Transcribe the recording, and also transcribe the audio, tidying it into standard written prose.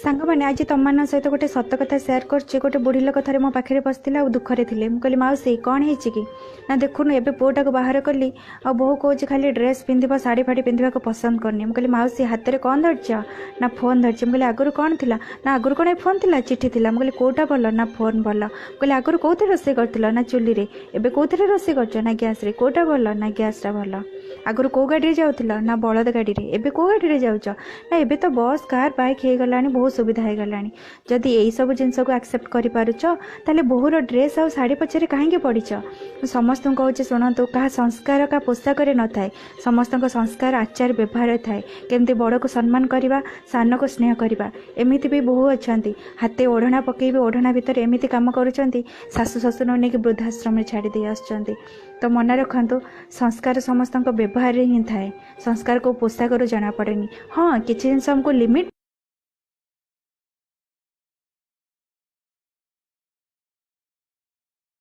ସାଙ୍ଗମାନେ, ଆଜି ତମମାନଙ୍କ ସହିତ ଗୋଟେ ସତ କଥା ସେୟାର କରୁଛି। ଗୋଟେ ବୁଢ଼ୀ ଲୋକ ଥରେ ମୋ ପାଖରେ ବସିଥିଲା ଆଉ ଦୁଃଖରେ ଥିଲେ। ମୁଁ କହିଲି, ମାଉସୀ, କ'ଣ ହେଇଛି କି? ନା, ଦେଖୁନୁ, ଏବେ ପୁଅଟାକୁ ବାହାର କଲି ଆଉ ବୋହୂ କହୁଛି ଖାଲି ଡ୍ରେସ୍ ପିନ୍ଧିବ, ଶାଢ଼ୀ ଫାଢ଼ୀ ପିନ୍ଧିବାକୁ ପସନ୍ଦ କରୁନି। ମୁଁ କହିଲି, ମାଉସୀ, ହାତରେ କ'ଣ ଧରିଛ? ନା, ଫୋନ୍ ଧରିଛି। ମୁଁ କହିଲି, ଆଗରୁ କ'ଣ ଥିଲା? ନା, ଆଗରୁ କ'ଣ ଏ ଫୋନ୍ ଥିଲା? ଚିଠି ଥିଲା। ମୁଁ କହିଲି, କେଉଁଟା ଭଲ? ନା, ଫୋନ୍ ଭଲ। ମୁଁ କହିଲି, ଆଗରୁ କେଉଁଥିରେ ରୋଷେଇ କରୁଥିଲ? ନା, ଚୁଲିରେ। ଏବେ କେଉଁଥିରେ ରୋଷେଇ କରୁଛ? ନା, ଗ୍ୟାସ୍ରେ। କେଉଁଟା ଭଲ? ନା, ଗ୍ୟାସ୍ଟା ଭଲ। ଆଗରୁ କେଉଁ ଗାଡ଼ିରେ ଯାଉଥିଲ? ନା, ବଳଦ ଗାଡ଼ିରେ। ଏବେ କେଉଁ ଗାଡ଼ିରେ ଯାଉଛ? ନା, ଏବେ ତ ବସ୍, କାର୍, ବାଇକ୍ ହେଇଗଲାଣି, ବହୁତ ସୁବିଧା ହେଇଗଲାଣି। ଯଦି ଏଇସବୁ ଜିନିଷକୁ ଆକ୍ସେପ୍ଟ କରିପାରୁଛ, ତାହେଲେ ବୋହୂର ଡ୍ରେସ୍ ଆଉ ଶାଢ଼ୀ ପଛରେ କାହିଁକି ପଡ଼ିଛ? ମୁଁ ସମସ୍ତଙ୍କୁ କହୁଛି, ଶୁଣନ୍ତୁ, କାହା ସଂସ୍କାର କାହା ପୋଷାକରେ ନଥାଏ। ସମସ୍ତଙ୍କ ସଂସ୍କାର ଆଚାର ବ୍ୟବହାରରେ ଥାଏ। କେମିତି ବଡ଼କୁ ସମ୍ମାନ କରିବା, ସାନକୁ ସ୍ନେହ କରିବା। ଏମିତି ବି ବୋହୂ ଅଛନ୍ତି, ହାତେ ଓଢ଼ଣା ପକେଇବି, ଓଢ଼ଣା ଭିତରେ ଏମିତି କାମ କରୁଛନ୍ତି, ଶାଶୁ ଶ୍ୱଶୁରଙ୍କୁ ନେଇକି ବୃଦ୍ଧାଶ୍ରମରେ ଛାଡ଼ି ଦେଇ ଆସୁଛନ୍ତି। ତ ମନେ ରଖନ୍ତୁ, ସଂସ୍କାର ସମସ୍ତଙ୍କ ବ୍ୟବହାରରେ ହିଁ ଥାଏ। ସଂସ୍କାର କେଉଁ ପୋଷାକରୁ ଜଣାପଡ଼େନି। ହଁ, କିଛି ଜିନିଷ ଆମକୁ ଲିମିଟ୍